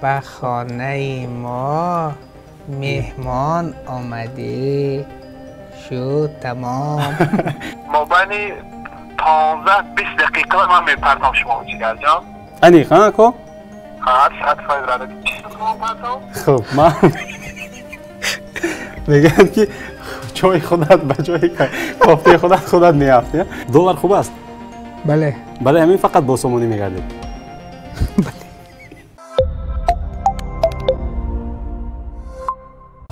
Ба хонаи мо меҳмон омадӣ, шуд тамом. Мобайни 15-20 дақиқа ман мепартам шумо, ҷигарҷон. Аниқ, ҳа, ко? Ҳа, 100% рада. Чӣ шумо партам? Хуб, ман мегӯям ки ҷои худат ба ҷои кофтаи худат худат меафтӣ. Доллар хуб аст? Бале. Бале, ҳамин фақат бо сомонӣ мегардед. Бале.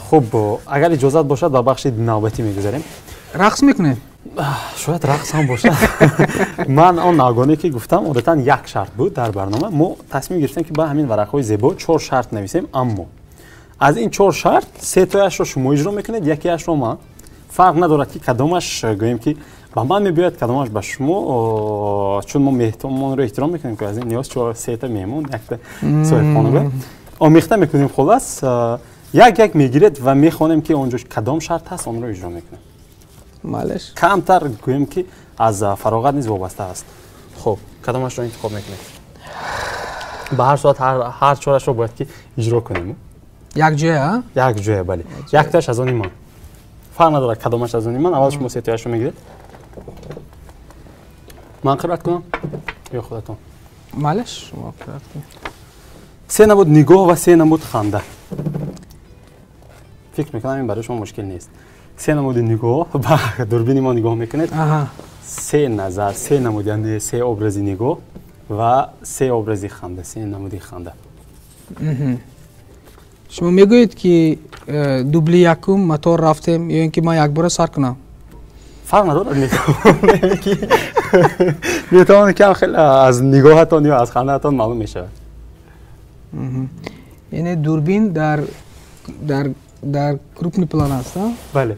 Хуб, агар иҷозат бошад, ба бахши навбатӣ мегузарем. Рақс мекунем? Шояд рақс ҳам бошад. Ман он ногоне ки гуфтам, одатан як шарт буд дар барнома. Мо тасмим гирифтем ки ба ҳамин варақҳои зебо 4 шарт нависем, аммо аз ин 4 шарт 3 тояшро шумо иҷро мекунед, якеашро ман. Фарқ надорад ки кадомаш гӯем ки ба ман мебиёяд, кадомаш ба шумо, чун мо меҳмонро эҳтиром мекунем, ки аз ин ниёз 4 та меҳмон, якта соҳибхона. Омехта мекунем, хулас як-як мегиред ва мехонем ки онҷо кадом шарт ҳаст, онро иҷро мекунем. Малеш. Камтар гӯем ки аз фароғат низ вобаста аст. Хуб, кадомашро интихоб мекунед? Ба ҳар сурат ҳар чорашро бояд ки иҷро кунем. Як ҷоя? Як ҷоя, бале. Яктояш аз они ман. Фарқ надорад кадомаш аз они ман, аввал шумо сетояшро мегиред. Ман қироат кунам ё худатон? Малеш, шумо қироат кунед. 3 намуд нигоҳ ва 3 намуд ханда. Фикр мекунам ин барои шумо мушкил нест. 3 намуди нигоҳ, ба дурбини мо нигоҳ мекунед. 3 назар, 3 намуд, яъне 3 образи нигоҳ ва 3 образи ханда, 3 намуди ханда. Шумо мегӯед ки дубли якум мотор рафтем ё ин ки ман якбора сар кунам? Фарқ надорад, метавонед ки хеле аз нигоҳатон ё аз хандаатон маълум мешавад. Яъне дурбин дар крупный план аст, а? Бале.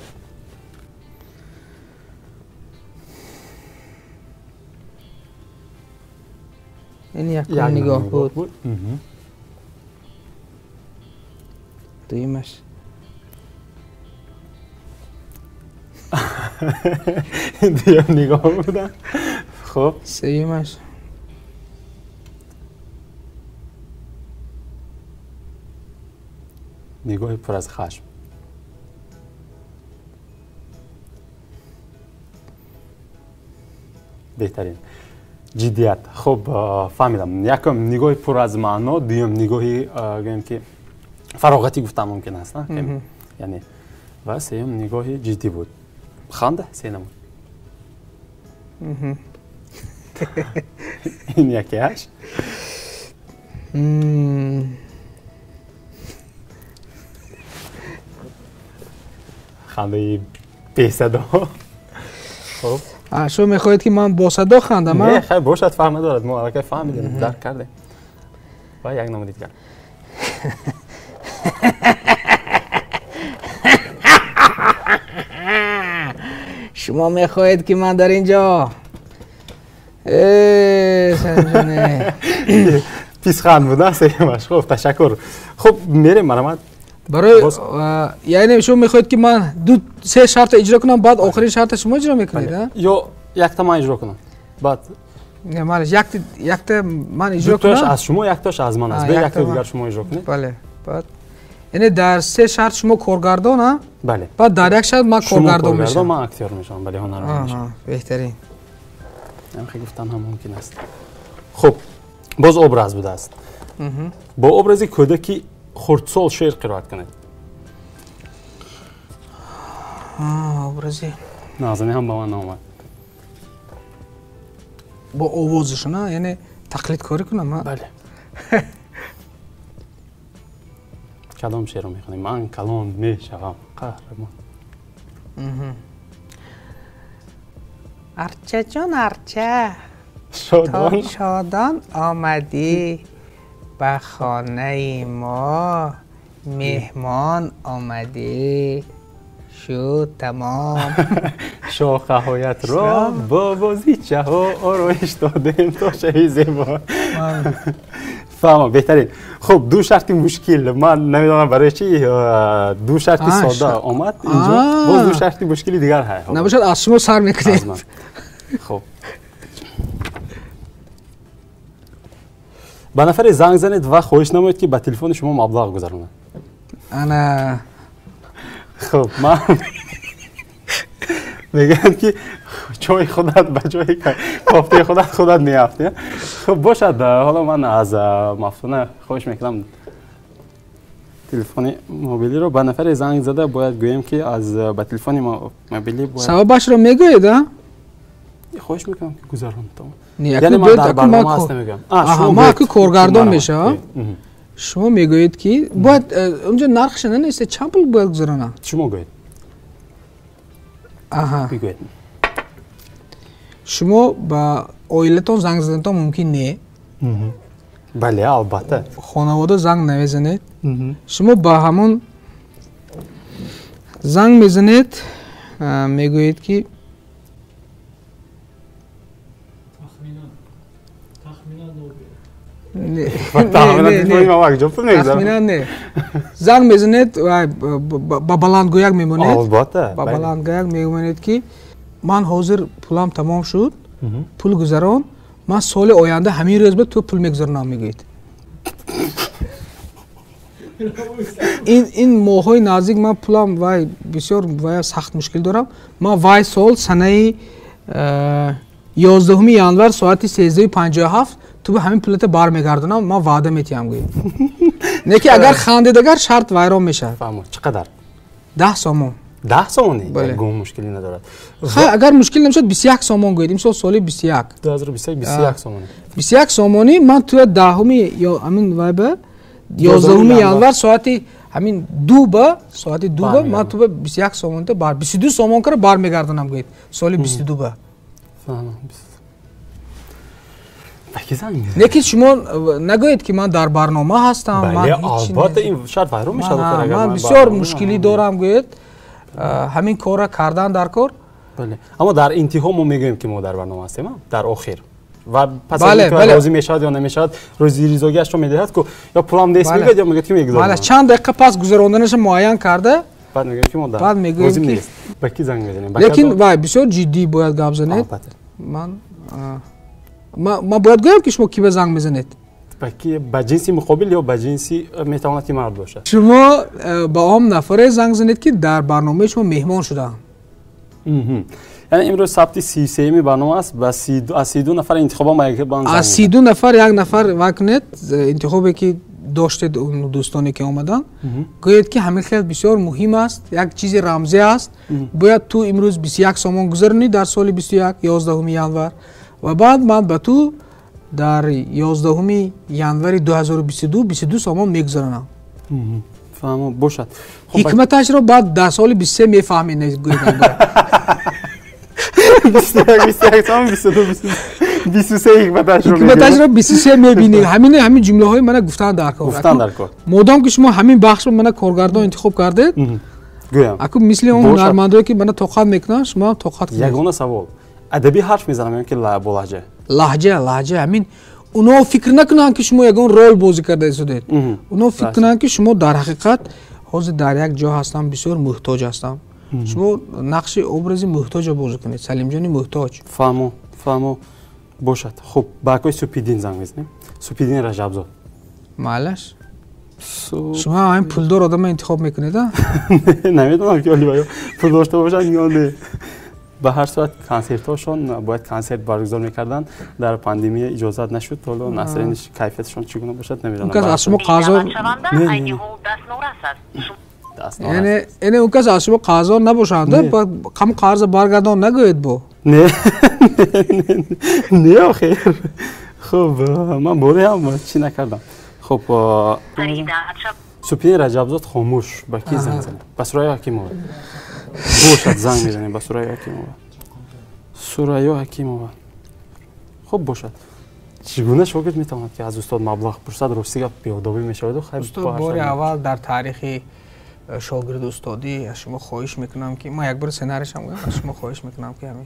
Ин якум нигоҳ буд. Дуюмаш. Дуюм нигоҳ буда. Хуб. Сеюмаш. Нигоҳи пур аз хашм. Беҳтарин. Ҷиддият. Хуб, фаҳмидам. Якум нигоҳи пур аз маъно, дуюм нигоҳи гӯем ки фароғатӣ гуфтан мумкин аст, яъне ва сеюм нигоҳи ҷиддӣ буд. Ханда се намуд. Ин якеаш. Хандаи бесадо. Хуб. Шумо мехоҳед ки ман бо садо хандам? Не, хай бошад, фарқ надорад. Мо аллакай фаҳмидем, дарк кардем. Ва як намуди дигар. Шумо мехоҳед ки ман дар ин ҷо санҷоне писханд буда сеюмаш. Хуб, ташаккур. Хуб, мерем марамат. Барои яъне шумо мехоҳед ки ман 2-3 шарта иҷро кунам, баъд охирин шарта шумо иҷро мекунед, а? Ё якта ман иҷро кунам, баъд не, малеш, якта ман иҷро кунам. Дутояш аз шумо, яктояш аз ман аст. Бе якта дигар шумо иҷро кунед. Бале. Баъд яъне дар 3 шарт шумо коргардон, а? Бале. Баъд дар як шарт ман коргардон мешавам. Ман актёр мешавам, бале, ҳунарманд мешавам. Беҳтарин. Ҳамхел гуфтан ҳам мумкин аст. Хуб, боз образ будааст. Бо образи кӯдаки хурдсол шеър қироат кунед. Образи нағзани ҳам ба ман наомад. Бо овозаш, на? Яъне тақлидкорӣ кунам? Бале. Кадом шеърро мехонем? Ман калон мешавам, қаҳрамон. Арчаҷон, арча, шодон шодон омадӣ ба хонаи мо, меҳмон омадӣ, шуд тамом. Шохаҳоятро бо бозичаҳо ороиш додем то шави зебо. Фаҳмам, беҳтарин. Хуб, ду шарти мушкил. Ман намедонам барои чӣ ду шарти сода омад инҷо. Боз ду шарти мушкили дигар ҳаст. Набошад, аз шумо сар мекунем. Хуб. Ба нафаре занг занед ва хоҳиш намоед, ки ба телефони шумо маблағ гузаронад. Ана. Хуб, ман мегӯям, ки ҷои худат ба ҷои кофтаи худат худат меафтӣ. Хуб, бошад, ҳоло ман аз Мафтуна хоҳиш мекунам телефони мобилиро ба нафаре занг зада бояд гӯем, ки аз ба телефони мобилӣ бояд сабабашро мегӯед, а? Хоҳиш мекунам, ки гузаронад. Яъне ман дар барнома ҳастам, мегӯям. Ман аку коргардон мешавам. Шумо мегӯед, ки бояд унҷо нархша нанависед, чанд пул бояд гузаронам? Шумо гӯед. Аҳа. Бигӯед. Шумо ба оилатон занг заданатон мумкин не? Бале, албатта. Хонавода занг намезанед. Шумо ба ҳамон занг мезанед, мегӯед, ки тахминан не, занг мезанед, ба баландгӯяк мемонед. Албатта. Ба баландгӯяк мемонед, ки ман ҳозир пулам тамом шуд, пул гузарон, ман соли оянда ҳамин рӯз ба ту пул мегузаронам, мегӯед. Ин моҳҳои наздик ман пулам вай бисёр вай сахт мушкил дорам. Ман вай сол санаи 11 январ соати 13:57 ту ба ҳамин пулата бармегардонам, ман ваъда метиҳам, гӯед. Не ки агар хандед, агар шарт вайрон мешавад. Фаҳмо, чӣ қадар? 10 сомон. 10 сомони? Ягон мушкилӣ надорад. Хай, агар мушкил намешавад, 21 сомон гӯед. Имсол соли 21. 2021, 21 сомони. 21 сомони ман туя даҳуми ё ҳамин вай ба 11 январ соати ҳамин 2 ба соати 2 ба ман ту ба 21 сомонта бар 22 сомон кара бармегардонам, гӯед. Соли 22 ба. Фаҳмам. Не ки шумо нагӯед, ки ман дар барнома ҳастам. Бале, албатта, ин шарт вайрон мешавад. Ман бисёр мушкилӣ дорам, гӯед. Ҳамин корра кардан дар кор. Бале, аммо дар интиҳо мо мегӯем, ки мо дар барнома ҳастем, дар охир. Ва пас аз ин ки розӣ мешавад ё намешавад, рӯзи ризогиашро медиҳад, ку ё пулам нест мегӯяд, ё мегӯяд, ки мегузаронам. Бале, чанд дақиқа пас гузаронданашро муайян карда, баъд мегӯем, ки мо дар баъд мегӯем, ки нест. Ба ки занг мезанем? Лекин вай бисёр ҷиддӣ бояд гап занед. Ман бояд гӯям, ки шумо ки ба занг мезанед? Ба ҷинси муқобил ё ба ҷинси метавонад, ки мард бошад? Шумо ба он нафаре занг занед, ки дар барномаи шумо меҳмон шудаанд. Яъне имрӯз сабти 33-юми барнома аст, аз 32 нафар интихоба ма як бан занг. Аз 32 нафар як нафар вай кунед, интихобе ки доштед, он дӯстоне ки омаданд, гӯед, ки ҳамин хел бисёр муҳим аст, як чизи рамзӣ аст, бояд ту имрӯз 21 сомон гузаронӣ дар соли 21, 11 январ, ва баъд ман ба ту дар 11 январи 2022 22 сомон мегузаронам. Фаҳмо, бошад. Ҳикматашро баъд дар соли 23 мефаҳмед, гӯед. 21 сомон, 22, 23 ҳикматашро ҳикматашро 23 мебинед. Ҳамин ҷумлаҳои мана гуфтан дар кор. Гуфтан дар кор. Модом ки шумо ҳамин бахшро мана коргардон интихоб кардед, гӯям. Аку мисли он ҳунармандое ки мана тоқат мекунанд, шумо ҳам тоқат кунед. Ягона савол. Адабӣ ҳарф мезанам ё ки бо лаҳҷа? Лаҳҷа, лаҳҷа. Ҳамин уно фикр накунанд, ки шумо ягон рол бозӣ карда истодед. Уно фикр кунанд, ки шумо дар ҳақиқат ҳозир дар як ҷо ҳастам, бисёр муҳтоҷ ҳастам. Шумо нақши образи муҳтоҷро бозӣ кунед, Салимҷони муҳтоҷ. Фаҳмо, фаҳмо, бошад. Хуб, ба акои Супиддин занг мезанем. Супиддин Раҷабзод. Маълаш. Шумо ҳамин пулдор одамро интихоб мекунед, а? Намедонам, ки оли ё пул дошта бошанд ё не. Ба ҳар сурат консертҳошон бояд консерт баргузор мекарданд, дар пандемия иҷозат нашуд. Ҳоло насриниш кайфияташон чӣ гуна бошад, намедонам. Он кас аз шумо қарздор яъне он кас аз шумо қарздор набошанд, ҳамон қарза баргардон нагӯед бо? Не, не, охир. Хуб, ман бореам чӣ накардам. Хуб, Супиддин Раҷабзод хомӯш. Ба ки занг занем? Ба Сурайё Ҳакимова. Бошад, занг мезанем ба Сурайё Ҳакимова. Сурайё Ҳакимова. Хуб, бошад. Чӣ гуна шогирд метавонад, ки аз устод маблағ пурсад? Рости гап, беодобӣ мешаваду. Хайр, устод, бори аввал дар таърихи шогирду устодӣ аз шумо хоҳиш мекунам, ки ман як бор сценарийшам гӯям, аз шумо хоҳиш мекунам, ки ҳамин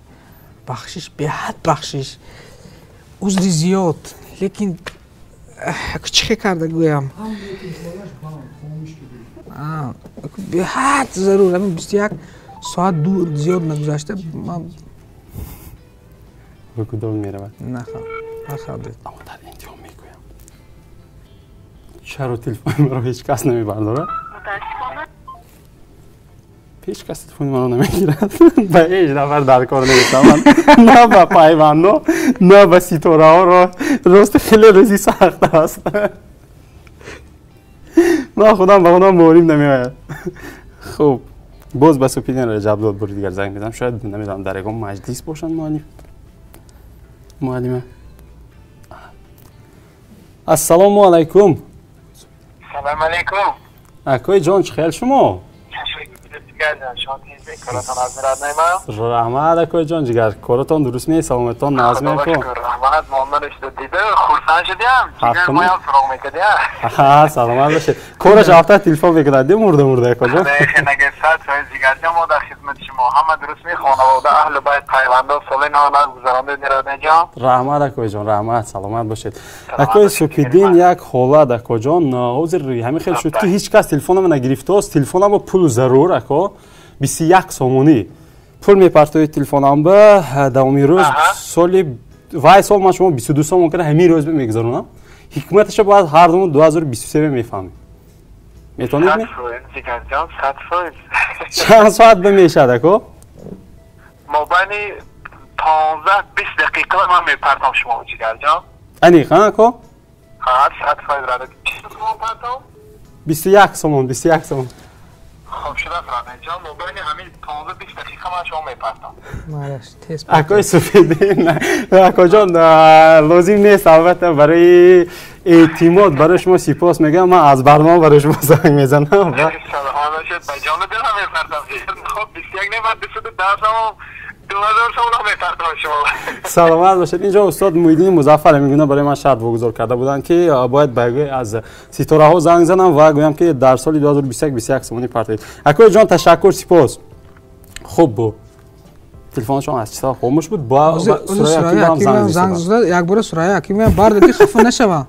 бахшиш, беҳад бахшиш, узри зиёд, лекин Чӣ карда гӯям? Беҳад зарур, ҳамин 21 соат ду зиёд нагузашта ман ба кудом меравад? Нахандед. Аммо дар интиҳо мегӯям. Чаро телефони маро ҳеҷ кас намебардорад? Ҳеҷ кас телефони маро намегирад. Ба ҳеҷ нафар дар кор нестам. На ба пайвандо, на ба ситораҳо. Рост хеле рӯзи сахт аст. Ман худам ба худам борим намеояд. Хуб, боз ба Супидин Раҷабзод бори дигар занг мезанам. Шояд намедонам дар ягон маҷлис бошанд муаллим. Муаллима. Ассалому алайкум. Салом алайкум. Акои ҷон, чӣ хел шумо? Раҳмат, акои ҷон, ҷигар, коратон дуруст мест, саломатон нағз мекун. Раҳмат, муомила шуда дида, хурсанд шудям. Ҷигар моям суроғ мекардям. Ҳа, саломат бошед. Кораш афта телефон мекунад, мурда мурда, акои ҷон. Не, нагар 100% ҷигар ҷон, мо дар хидмати шумо. Ҳама дуруст ме, хонавода, аҳли байт, пайвандо, соли нав нағз гузаронда мирадне ҷон. Раҳмат, акои ҷон, раҳмат, саломат бошед. Акои Супидин, як ҳолат, акои ҷон, ҳозир ҳамин хел шуд ки ҳеҷ кас телефонама нагирифтааст, телефонама пул зарур, ако. 21 сомонӣ пул мепартоед телефонам ба давоми рӯз. Соли вай сол ман шумо 22 сомон карда ҳамин рӯз мегузаронам. Ҳикматаша бояд ҳар думо 2023 мефаҳмед. Метавонед? Чанд соат ба мешавад, ако? Мобайни 15-20 дақиқа ман мепартам шумо, ҷигарҷон. Аниқ, ако? Ҳа, 100% рада. Чӣ сомон партам? 21 сомон, 21 сомон. Хоб шуда, ҷон, мобайни ҳамин 15-20 дақиқа ман шумо мепартам. Акои Суфидин, акоҷон, лозим нест, албатта, барои эътимод барои шумо сипос мегӯям. Ман аз барнома барои шумо занг мезанам. Саломат бошед, ба ҷону дилам мепартам. Хоб, 21 не, ман 22 сомон, 2000 сомон мепартам шумо. Саломат бошед. Инҷо устод Муҳиддини Музаффар мегӯяд, барои ман шарт вогузор карда буданд, ки бояд ба аз ситораҳо занг занам ва гӯям, ки дар соли 2021 21 сомонӣ партоед. Акои ҷон, ташаккур, сипос. Хуб буд. Телефоншон аз чиса хомӯш буд. Ба Сурая Ҳакимова занг зад. Якбора Сурая Ҳакимова бардад, ки хафа нашавам.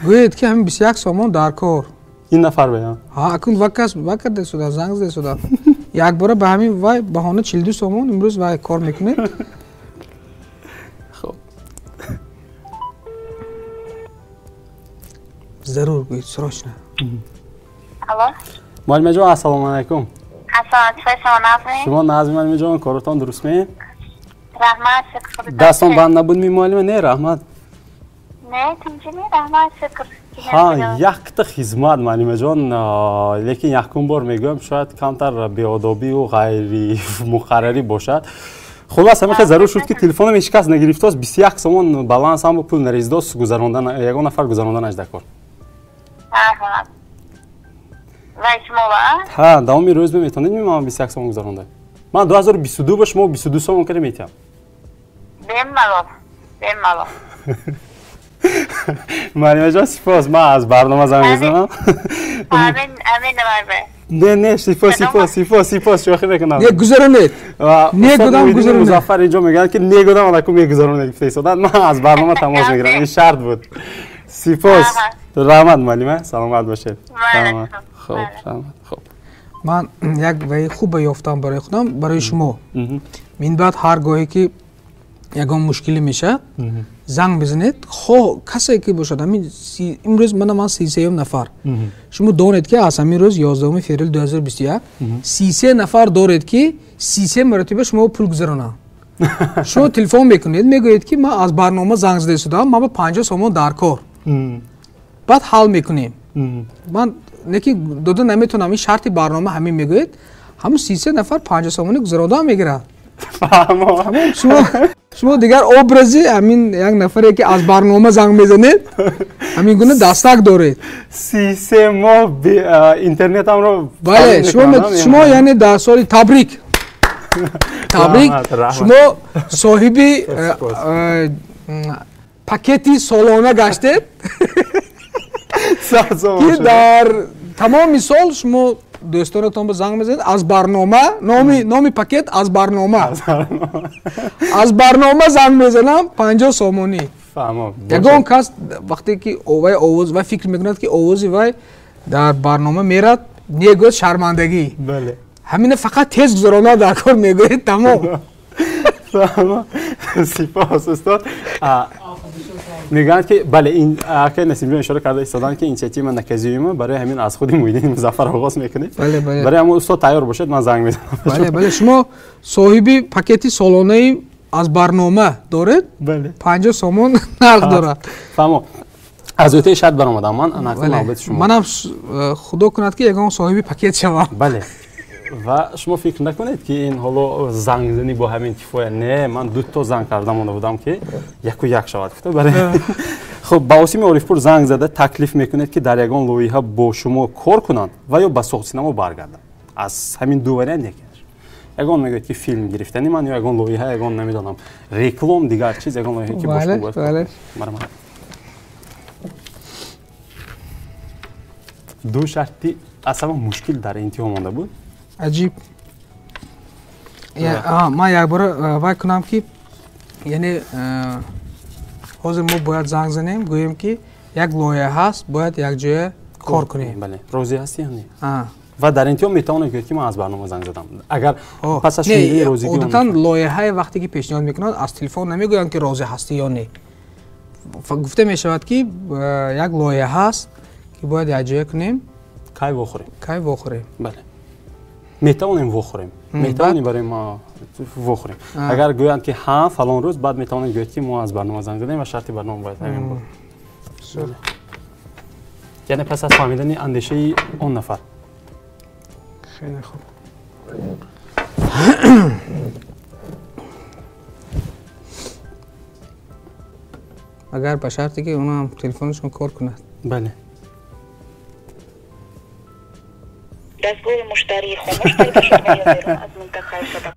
Гӯед, ки ҳамин 21 сомон дар кор. Ин нафар баён. Ҳа, акун вакас вакарда суда занг зада суда. Якбора ба ҳамин вай баҳона 42 сомон имрӯз вай кор мекунед. Хуб. Зарур гӯед, срочно. Алло. Муаллима ҷон, ассалому алайкум. Ассалому алайкум, шумо нағзми? Шумо нағзми, муаллима ҷон, коротон дуруст ме? Раҳмат, шукр. Дастон банд набуд ми, муаллима? Не, раҳмат. Не, тинҷи раҳмат, шукр. Ҳа, якта хизмат, муаллима ҷон, лекин якум бор мегӯям, шояд камтар беодобию ғайримуқаррарӣ бошад. Хулас, ҳамин хел зарур шуд, ки телефонам ҳеҷ кас нагирифтааст, 21 сомон баланс ҳам пул нарезидааст, гузаронда ягон нафар гузаронда нашда кор. Аҳа. Вай шумо ва? Ҳа, давоми рӯз метавонед ман 21 сомон гузаронда. Ман 2022 ба шумо 22 сомон карда метиҳам. Бемалол, бемалол. Муаллима ҷон, сипос, ман аз барнома занг мезанам. Амин, амин, муаллима. Не, не, сипос, сипос, сипос, сипос, шӯхӣ мекунам. Не, гузаронед. Не гудам гузаронед. Музаффар инҷо мегӯянд, ки не гудам, алаку мегузаронед гуфта истоданд. Ман аз барнома тамос мегирам. Ин шарт буд. Сипос. Раҳмат, муаллима, саломат бошед. Саломат. Хуб, раҳмат. Хуб. Ман як ваи хубе ёфтам барои худам, барои шумо. Минбаъд ҳар гоҳе ки ягон мушкиле мешавад, занг бизанед, хоҳ касе ки бошад. Ҳамин имрӯз ман 33 нафар. Шумо донед, ки аз ҳамин рӯз 11 феврал 2021 33 нафар доред, ки 33 маротиба шумо пул гузаронанд. Шумо телефон мекунед, мегӯед, ки ман аз барнома занг зада истодам, ман ба 50 сомон дар кор. Баъд ҳал мекунем. Ман неки дода наметавонам, ин шарти барнома ҳамин мегӯед. Ҳамун 33 нафар 50 сомонӣ гузаронда мегирад. Фаҳмо. Шумо дигар образи ҳамин як нафаре, ки аз барнома занг мезанед, ҳамин гуна дастак доред. 33 моҳ интернетамро. Бале, шумо яъне дар соли табрик. Табрик, шумо соҳиби пакети солона гаштед, ки дар тамоми сол шумо дӯстонатон ба занг мезанед аз барнома, номи пакет аз барнома. Аз барнома занг мезанам, 50 сомонӣ. Фаҳмам. Ягон кас вақте ки вай овоз вай фикр мекунад, ки овози вай дар барнома мерад, негӯяд шармандагӣ. Бале. Ҳамина фақат тез гузаронад дар кор мегӯяд, тамом. Фаҳмам. Сипос, устод. Мегӯянд ки бале, ин акай Насимҷон ишора карда истоданд, ки инициатива наказуема, барои ҳамин аз худи Муҳиддини Музаффар оғоз мекунем. Бале, бале. Барои ҳамон устод тайёр бошед, ман занг мезанам. Бале, бале, шумо соҳиби пакети солонаи аз барнома доред? Бале. 50 сомон нарх дорад. Фаҳмам. Аз ӯтаи шарт баромадам ман, анакун навбати шумо. Манам худо кунад, ки ягон соҳиби пакет шавам. Бале. Ва шумо фикр накунед, ки ин ҳоло зангзанӣ бо ҳамин кифоя. Не, ман дуто занг карда монда будам, ки яку як шавад гуфта. Бале. Хуб, ба Осими Орифпур занг зада таклиф мекунед, ки дар ягон лоиҳа бо шумо кор кунанд ва ё ба Суғд-Синамо баргарданд. Аз ҳамин ду вариант якеш. Ягон мегӯяд, ки филм гирифтани ман ё ягон лоиҳа, ягон намедонам, реклом, дигар чиз, ягон лоиҳа, ки бо шумо бояд кор кунад. Марҳамат. Ду шарти аз ҳама мушкил дар интиҳо монда буд. Аҷиб. Ман якбора вай кунам, ки яъне ҳозир мо бояд занг занем, гӯем, ки як лоиҳа ҳаст, бояд якҷоя кор кунем. Бале, розӣ ҳастӣ ё не? Ва дар интиҳо метавонед гӯед, ки ман аз барнома занг задам. Агар пас аз шунидани розигӣ. Одатан лоиҳае вақте ки пешниҳод мекунанд, аз телефон намегӯянд, ки розӣ ҳастӣ ё не. Гуфта мешавад, ки як лоиҳа ҳаст, ки бояд якҷоя кунем. Кай вохӯрем? Кай вохӯрем? Бале, метавонем вохӯрем, метавонем барои ма вохӯрем. Агар гӯянд, ки ҳа, фалон рӯз, баъд метавонем гӯяд, ки мо аз барнома занг задем ва шарти барнома бояд ҳамин буд. Яъне пас аз фаҳмидани андешаи он нафар. Хеле хуб. Агар ба шарте, ки онам телефонашон кор кунад. Бале. Дастгоҳи муштарии хомӯш карда шуда ё берун аз минтақаи шабака.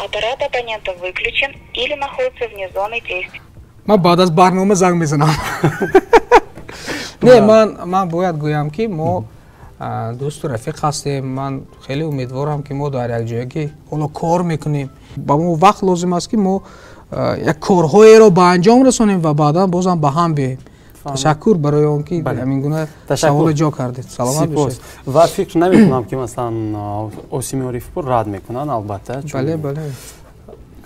Аппарат абонента выключен или находится вне зоны действия. Ман баъд аз барнома занг мезанам. Не, ман бояд гӯям, ки мо дӯсту рафиқ ҳастем. Ман хеле умедворам, ки мо дар як ҷое ҳоло кор мекунем. Ба мо вақт лозим аст, ки мо як корҳоеро ба анҷом расонем ва баъдан бозам ба ҳам биёем. Ташаккур барои он ки ҳамин гуна саволро ҷо кардед. Саломат бошед. Ва фикр намекунам, ки масалан Осими Орифпур рад мекунанд, албатта. Бале, бале.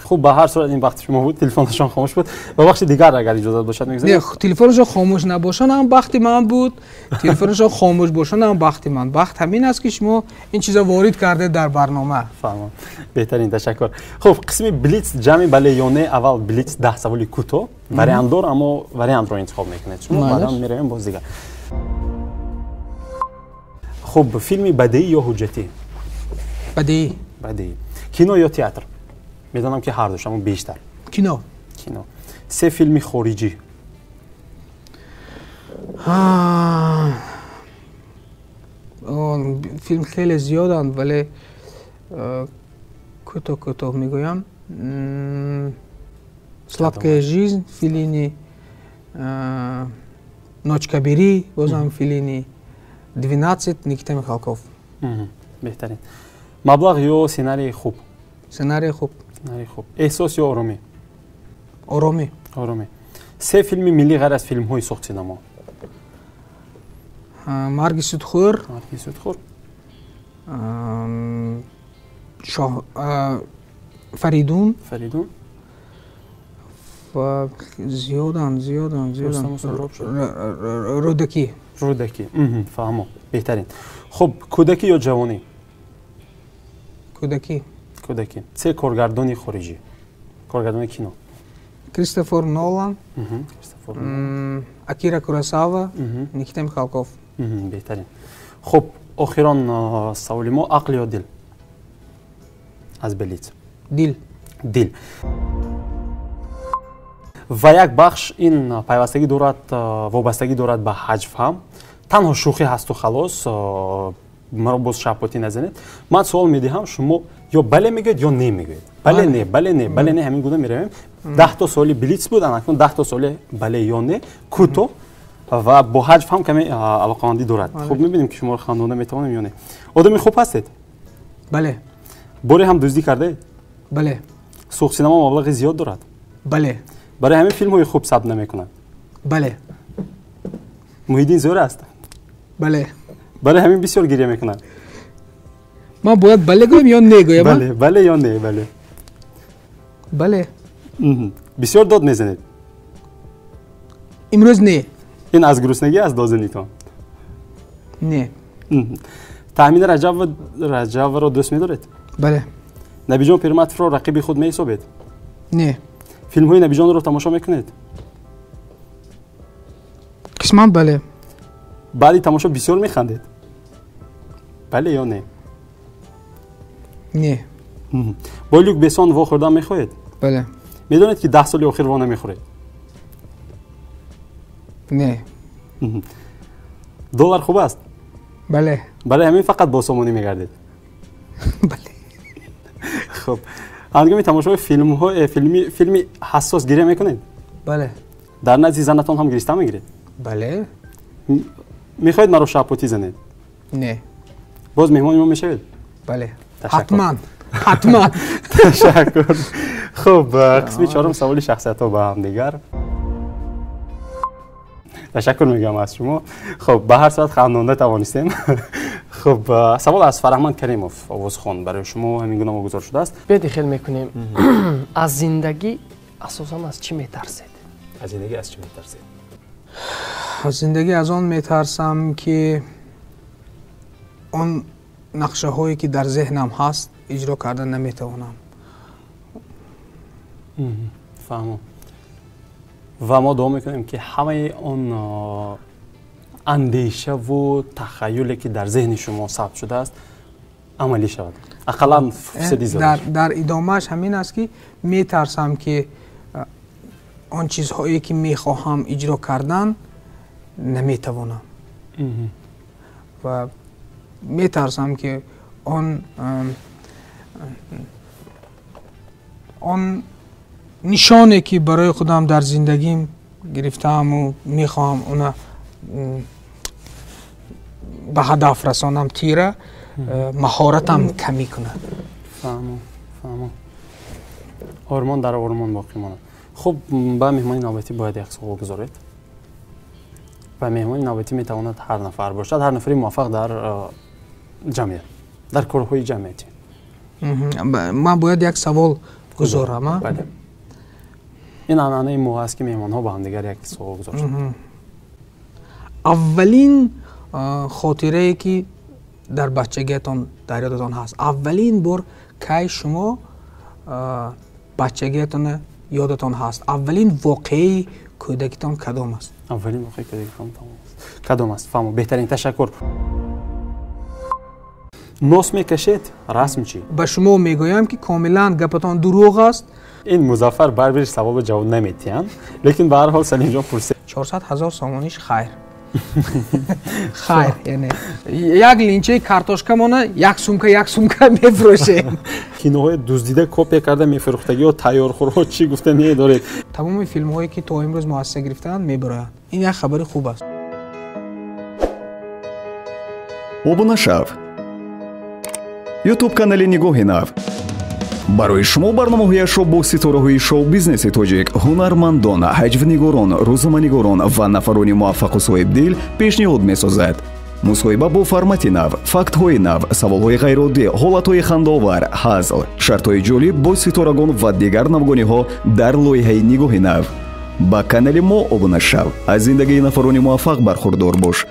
Хуб, ба ҳар сурат ин бахти шумо буд, телефонашон хомӯш буд. Ва бахши дигар, агар иҷозат бошад, мегузарем. Не, телефонашон хомӯш набошанд ҳам бахти ман буд, телефонашон хомӯш бошанд ҳам бахти ман. Бахт ҳамин аст, ки шумо ин чизо ворид кардед дар барнома. Фаҳмам. Беҳтарин, ташаккур. Хуб, қисми блиц, ҷамъи бале ё не. Аввал блиц, 10 саволи кӯтоҳ, вариантдор, аммо вариантро интихоб мекунед шумо, баъдан меравем боз дигар. Хуб, филми бадеӣ ё ҳуҷҷатӣ? Бадеӣ. Бадеӣ. Кино ё театр? Медонам, ки ҳардуш, аммо бештар. Кино. Кино. Се филми хориҷӣ. Филм хеле зиёданд, вале кӯтоҳ кӯтоҳ мегӯям. Сладкая жизнь Феллини, Ночь Кабери бозам Феллини, 12 Никита Михалков. Беҳтарин. Маблағ ё сценарии хуб? Сценарии хуб. Сценарии хуб. Эҳсос ё оромӣ? Оромӣ. Оромӣ. Се филми миллӣ ғайр аз филмҳои Суғд-Синамо. Марги судхӯр. Марги судхӯр. Шоҳ Фаридун. Фаридун. Ва зиёданд, зиёданд, зиёданд. Рӯдакӣ. Рӯдакӣ. Фаҳмо. Беҳтарин. Хуб, кӯдакӣ ё ҷавонӣ? Кӯдакӣ. Кӯдакӣ. Се коргардони хориҷӣ, коргардони кино. Кристофер Нолан, Акира Куросава, Никита Михалков. Беҳтарин. Хуб, охирон саволи мо: ақл ё дил аз блиц? Дил. Дил. Ва як бахш ин пайвастагӣ дорад, вобастагӣ дорад ба ҳаҷв ҳам. Танҳо шӯхӣ ҳасту халос, маро боз шапотӣ назанед. Ман суол медиҳам, шумо ё бале мегӯед, ё не мегӯед. Бале, не, бале, не, бале, не, ҳамин гуна меравем. 10-то суоли блиц буд, анакнун 10-то суоли бале ё не, кӯтоҳ ва бо ҳаҷв ҳам каме алоқамандӣ дорад. Хуб, мебинем, ки шуморо хандонда метавонем ё не. Одами хуб ҳастед? Бале. Боре ҳам дуздӣ кардаед? Бале. Суғд-Синамо маблағи зиёд дорад? Бале. Барои ҳамин филмҳои хуб сабт намекунад. Бале. Муҳиддин зӯр аст. Бале. Барои ҳамин бисёр гиря мекунад. Ман бояд бале гӯям ё не гӯям? Бале, бале ё не, бале. Бале. Бисёр дод мезанед. Имрӯз не. Ин аз гуруснагӣ аст додзанитон? Не. Таҳмина Раҷабоваро дӯст медоред? Бале. Набиҷон Пирматовро рақиби худ меҳисобед? Не. Филмҳои Набиҷонро тамошо мекунед? Қисман бале. Баъди тамошо бисёр механдед? Бале ё не? Не. Бо Люк Бессон вохӯрдан мехоҳед? Бале. Медонед, ки 10 соли охир во намехӯред? Не. Доллар хуб аст? Бале. Барои ҳамин фақат бо сомонӣ мегардед? Бале. Хуб, ҳангоми тамошои филми ҳассос гиря мекунед? Бале. Дар назди занатон ҳам гириста мегиред? Бале. Мехоҳед маро шабпотӣ занед? Не. Боз меҳмони мо мешавед? Бале. Ҳатман, ҳатман. Ташаккур. Хуб, қисми чорум, саволи шахсиятҳо ба ҳамдигар. Ташаккур мегӯям аз шумо. Хуб, ба ҳар сурат хандонда тавонистем. Хуб, савол аз Фараҳманд Каримов, овозхон, барои шумо ҳамин гуна гузор шудааст. Биёед хел мекунем. Аз зиндагӣ асосан аз чӣ метарсед? Аз зиндагӣ аз чӣ метарсед? Аз зиндагӣ аз он метарсам, ки он нақшаҳое, ки дар зеҳнам ҳаст, иҷро карда наметавонам. Фаҳмам. Ва мо дуо мекунем, ки ҳамаи он андешаву тахаюле, ки дар зеҳни шумо сабт шудааст, амалӣ шавад, ақаллан фисади зиёдаш. Дар идомааш ҳамин аст, ки метарсам, ки он чизҳое, ки мехоҳам иҷро кардан, наметавонам, ва метарсам, ки он нишоне, ки барои худам дар зиндагим гирифтааму мехоҳам она ба ҳадаф расонам, тира маҳоратам камӣ кунад. Фаҳмам, фаҳмам. Ормон дар ормон боқӣ монад. Хуб, ба меҳмони навбатӣ бояд як суол гузоред, ва меҳмони навбатӣ метавонад ҳар нафар бошад, ҳар нафари муваффақ дар ҷамъият, дар корҳои ҷамъиятӣ. Ман бояд як савол гузорам? Бале, ин анъанаи мо аст, ки меҳмонҳо ба ҳамдигар як суол гузоштанд. Аввалин хотирае, ки дар бачагиятон дар ёдатон ҳаст, аввалин бор кай шумо бачагиятона ёдатон ҳаст, аввалин воқеаи кӯдакитон кадом аст? Аввалин воқеаи кӯдакитон кадом аст? Фаҳмо, беҳтарин, ташаккур. Нос мекашед, расм чӣ? Ба шумо мегӯям, ки комилан гапатон дурӯғ аст. Ин Музаффар барбир саволро ҷавоб наметиҳанд, лекин ба ҳар ҳол Салимҷон пурсид. 400 ҳазор сомониш хайр, хайр, яъне як линчаи картошка мона як сумка, як сумка мефурӯшем. Киноҳои дуздида, копия карда мефурӯхтагиҳо, тайёрхӯрҳо чӣ гуфта медоред? Тамоми филмҳое, ки то имрӯз муассиса гирифтаанд, мебароянд. Ин як хабари хуб аст. Обуна шав, Ютуб канали «Нигоҳи нав» барои шумо барномаҳояшро бо ситораҳои шоу-бизнеси тоҷик, ҳунармандон, ҳаҷвнигорон, рӯзноманигорон ва нафарони муваффақу соҳибдил пешниҳод месозад. Мусоҳиба бо формати нав, фактҳои нав, саволҳои ғайриоддӣ, ҳолатҳои хандаовар, ҳазл, шартҳои ҷолиб бо ситорагон ва дигар навгониҳо дар лоиҳаи «Нигоҳи нав». Ба канали мо обуна шав, аз зиндагии нафарони муваффақ бархурдор бош.